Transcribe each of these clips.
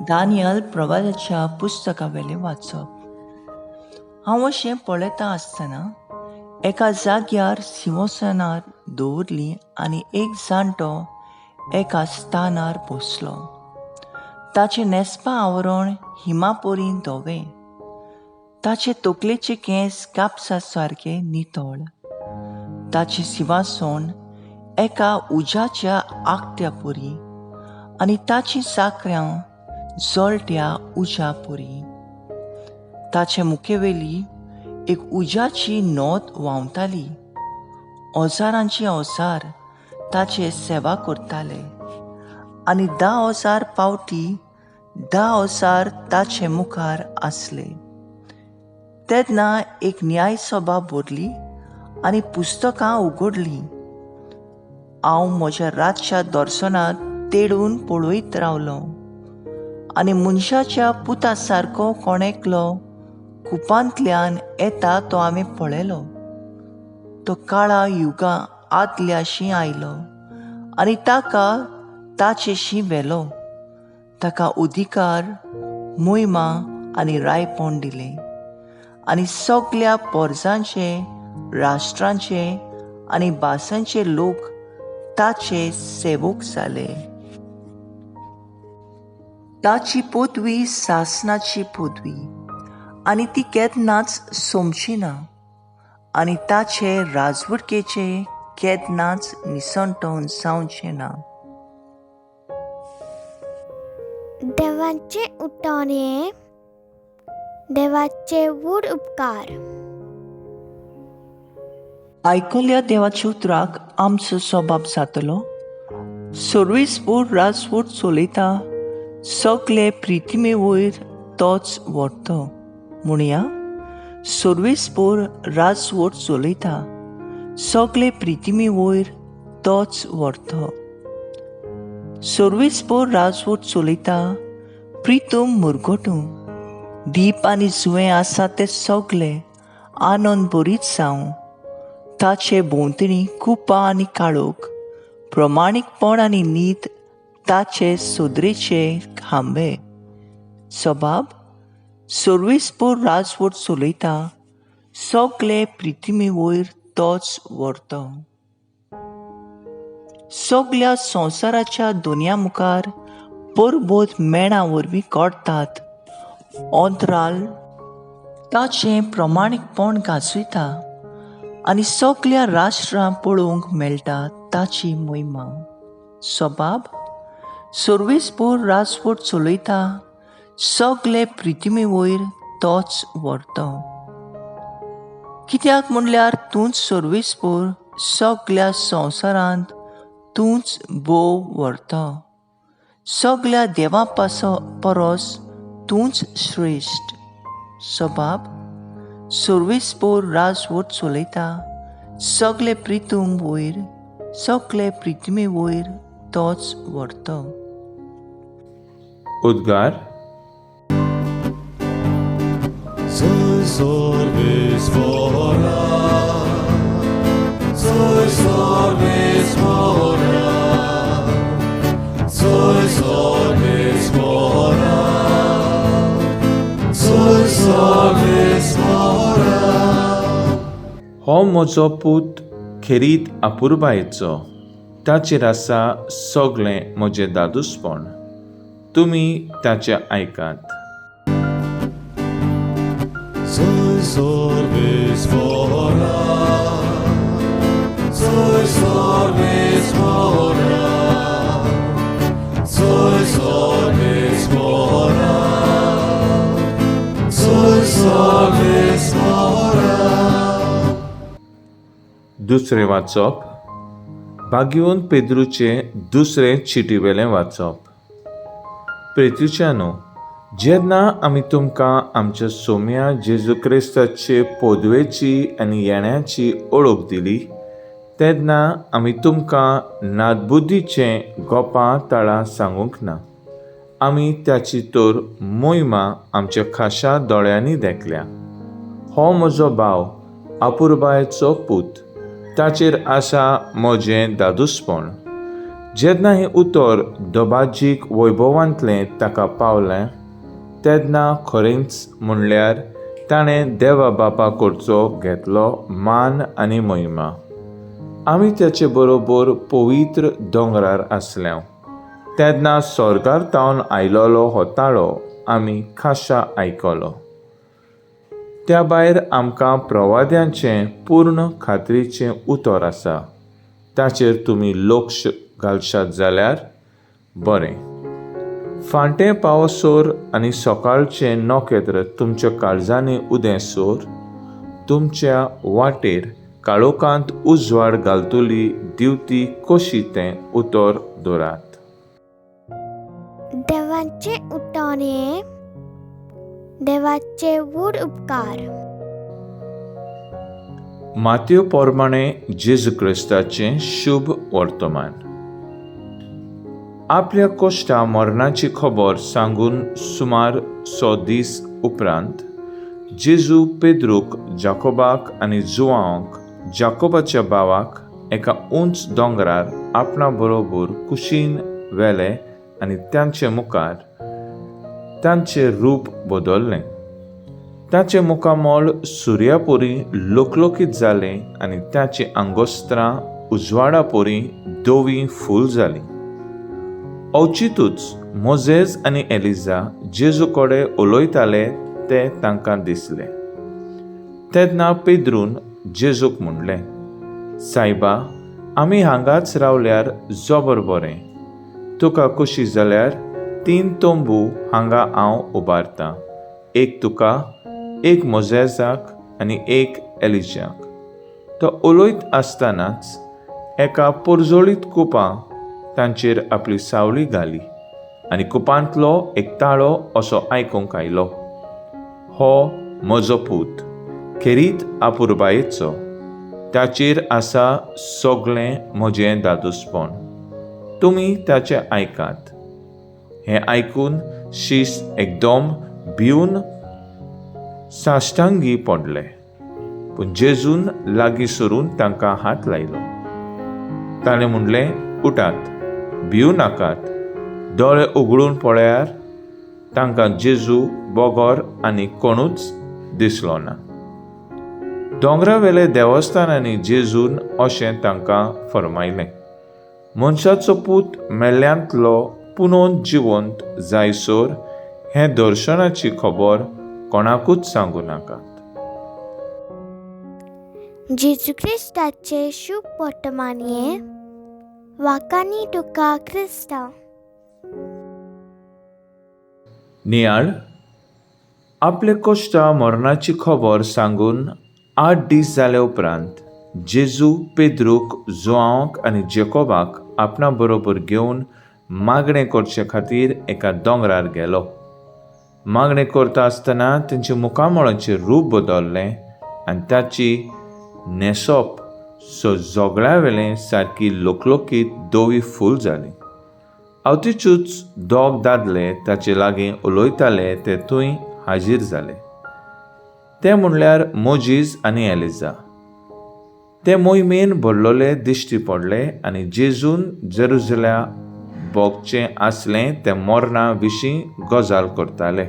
Daniel प्रवादाच्या पुस्तकावेलें वाचप. हांव अशें पळयता आसतना एका जाग्यार सिंहासनार दवरली आनी एक जाणटो एका स्थानार बसलो. ताचें न्हेसपा आवरण हिमापरी धवें, ताचे तकलेचे केंस कापसा सारके नितळ, ताचें सिंहासन एका उज्याच्या आकट्या परी आनी ताची साकऱ्यां जळट्या उज्या परी. ताचे मुखेवेली एक उज्याची नोद व्हांवताली. हजारांची हजार ताचे सेवा करताले आनी 10,000 पावटी 10,000 ताचे मुखार आसले. तेन्ना एक न्यायसभा भरली आनी पुस्तकां उगडलीं. हांव म्हज्या रातच्या दर्शनांत तेडून पळयत रावलो आनी मनशाच्या पुता सारको कोण एकलो कुपांतल्यान येता तो हांवें पळयलो. तो काळा युगा आदल्याशी आयलो आनी ताका ताचेशी व्हेलो. ताका अधिकार, मोहिमा आनी रायपण दिलें आनी सगल्या पोरजांचे, राष्ट्रांचे आनी भासांचे लोक ताचे सेवक जाले. ताची पदवी सासनाची पदवी आनी ती केन्नाच सोंपची ना आनी ताचे राजवटकेचे केन्नाच निसणटण जावचें ना. देवाचे उठण हें देवाचे व्हड उपकार. आयकल्या देवाच्या उतराक आमचो स्वभाव जातलो. सर्वेस्पोर राजवट चलयता, सगले प्रितिमे वयर तोच व्हरतो. म्हणया, सर्वेस्पोर राजवट चलयता, सगले प्रितिमे वयर तोच व्हरतो. सर्वेस्पोर राजवट चलयता, प्रितम मुरगटूं दीप आनी जुवें आसा ते सगले आनंद बरीच जावं. ताचे भोंवतणी कुपां आनी काळोख, प्रमाणीकपण आनी नीत ताचे सोदरेचे खांबे. सबाब सर्वेस्पोर राजवट चलयता, सगले प्रितिमे वयर तोच व्हरतो. सगल्या संवसाराच्या दुनिया मुखार परबोध मेणा वरवीं करतात. अंतराल ताचें प्रमाणीकपण गाजयता आनी सगल्या राष्ट्रां पळोवंक मेळटा ताची मोहिमा. सबाब सर्वेस्पोर राजवट चलयता, सगले प्रितिमे वयर तोच व्हरतो. कित्याक म्हणल्यार तूंच सर्वेस्पोर, सगल्या संवसारांत तूंच भोव व्हरता. सगल्या देवां परस तूंच श्रेश्ठ. सबाब सर्वेस्पोर राजवट चलयता, सगले प्रितम वयर, सगले प्रितिमे वयर तोच व्हरतो. उद्गार. हो म्हजो पूत खेरीत अपुरबायेचो, ताचेर आसा सगळें म्हजें दादूसपण. तुमी ताचें आयकात. दुसरें वाचप भाग्यवंत पेद्रूचे दुसरे चिटीवेलें वाचप. प्रेतुच्यानो, जेन्ना आमी तुमकां आमच्या सोम्या जेजू क्रिस्ताचे पदवेची आनी येण्याची ओळख दिली तेन्ना आमी तुमकां नादबुद्दीचें गोपां ताळां सांगूंक ना. आमी त्याची तर मोहिमा आमच्या खाशा दोळ्यांनी देखल्या. हो म्हजो भाव अपुरबायेचो पूत, ताचेर आसा म्हजें दादूसपण. जेन्ना हें उतर दबाजीक वैभवांतलें ताका पावलें तेन्ना खरेंच म्हणल्यार ताणें देवा बापा कडचो घेतलो मान आनी महिमा. आमी ताचे बरोबर पवित्र दोंगरार आसले तेन्ना स्वर्गार तावन आयलोलो हो ताळो आमी खाशा आयकलो. त्या भायर आमकां प्रवाद्यांचें पूर्ण खात्रीचें उतर आसा, ताचेर तुमी लक्ष घालशात जाल्यार बरें. फांटे पावसोर आनी सकाळचें नखेत्र तुमच्या काळजांनी उदेसोर तुमच्या वाटेर काळोखांत उजवाड घालतली दिवती कशी तें उतर दवरात. देवाचें उठोन हें देवाचे व्हड उपकार. मातयो प्रमाणे जेजू क्रिस्ताचें शुभ वर्तमान. आपल्या कश्टा मरणाची खबर सांगून सुमार 100 दीस उपरांत जेजू पेद्रूक, जाकोबाक आनी जुवांक, जाकोबाच्या भावाक एका उंच दोंगरार आपणा बरोबर कुशीन व्हेले आनी तांचे मुखार तांचें रूप बदल्लें. ताचें मुखामळ सुर्यापुरी लोकलोकीत जालें आनी ताचीं आंगोस्त्रां उजवाडापुरी धवीं फूल जालीं. अवचितूच मोजेज आनी एलिजा जेजू कडेन उलयताले ते तांकां दिसले. तेन्ना पेद्रून जेजूक म्हणलें, सायबा, आमी हांगाच रावल्यार जबर बरें. तुका कशी जाल्यार 3 तंबू हांगा हांव उबारतां, एक तुका, एक मोजेजाक आनी एक एलिजाक. तो उलयत आसतनाच एका परजळीत कुपां तांचेर आपली सावळी घाली आनी कुपांतलो एक ताळो असो आयकूंक आयलो, हो म्हजो पूत, खेरीत आपुरबायेचो, ताचेर आसा सगळें म्हजें दादोसपण, तुमी ताचें आयकात. हें आयकून शीस एकदम भिवन साश्टांगी पडले. पूण जेजून लागीं सरून तांकां हात लायलो. ताणें म्हणलें, उठात, भिवू नाकात. दोळे उगडून पळयार तांकां जेजू बगर आनी कोणूच दिसलो ना. दोंगरावेले देवस्थानांनी जेजून अशें तांकां फर्मायलें, मनशाचो पूत मेल्ल्यांतलो पुनोन जिवंत जायसर हें दर्शनाची खबर कोणाकूच सांगू नाकात. जेजू क्रिस्ताचें शुभ वर्तमान हें वाकानी तुका क्रिस्ता. नियाळ. आपले कश्टा मरणाची खबर सांगून 8 दीस जाले उपरांत जेजू पेद्रूक, जुआंक आनी जेकोबाक आपणा बरोबर घेवन मागणें करचे खातीर एका दोंगरार गेलो. मागणें करता आसतना तेंच्या मुखामळाचें रूप बदल्लें आनी ताची न्हेसप जोगळावेलें सारकी लोकलोकीत धवी फूल जाली. अवतिचूच 2 दादले ताचे लागीं उलयताले ते थंय हाजीर जाले. ते म्हणल्यार मोजीज आनी एलिजा. ते मोहिमेन भरलेले दिश्टी पडले आनी जेजून जेरुजल्या भोगचें आसलें ते मरणा विशीं गजाल करताले.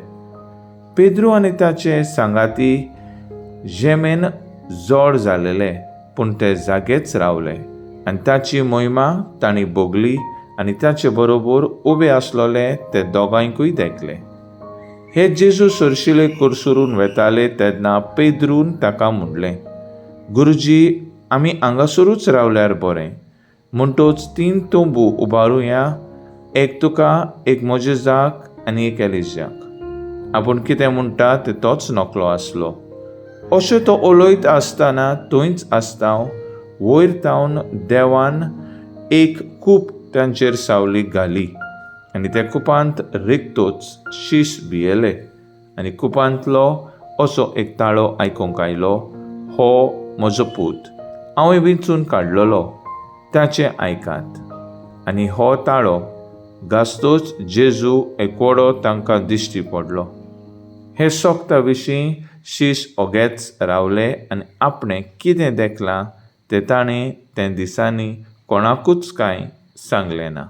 पेद्रू आनी ताचे सांगाती जेमेन जोड जालेले, पूण ते जागेच रावले आनी ताची मोहिमा तांणी भोगली आनी ताचे बरोबर उबे आसलोले ते दोगांयकूय देखले. हे जेजू सरशिले करसरून वेताले तेन्ना पेद्रून ताका म्हणलें, गुरुजी, आमी हांगासरूच रावल्यार बरें. म्हणटोच 3 तंबू उबारुया, एक तुका, एक मोजेजाक आनी एक एलिजाक. आपूण कितें म्हणटा तें तोच नकलो आसलो. अशें तो उलयत आसतना थंयच आसता वयर तावन देवान एक कूप तांचेर सावली घाली आनी त्या कुपांत रिक्तोच शीस भियेले आनी कुपांतलो असो एक ताळो आयकूंक आयलो, हो म्हजो पूत, हांवें विंचून काडलेलो, ताचें आयकात. आनी हो ताळो गाजतोच जेजू एकवडो तांकां दिश्टी पडलो. हे सोगता विशीं शीस ओगेच रावले आनी आपणें कितें देखलां तें ताणें त्या दिसांनी कोणाकूच कांय सांगलें ना.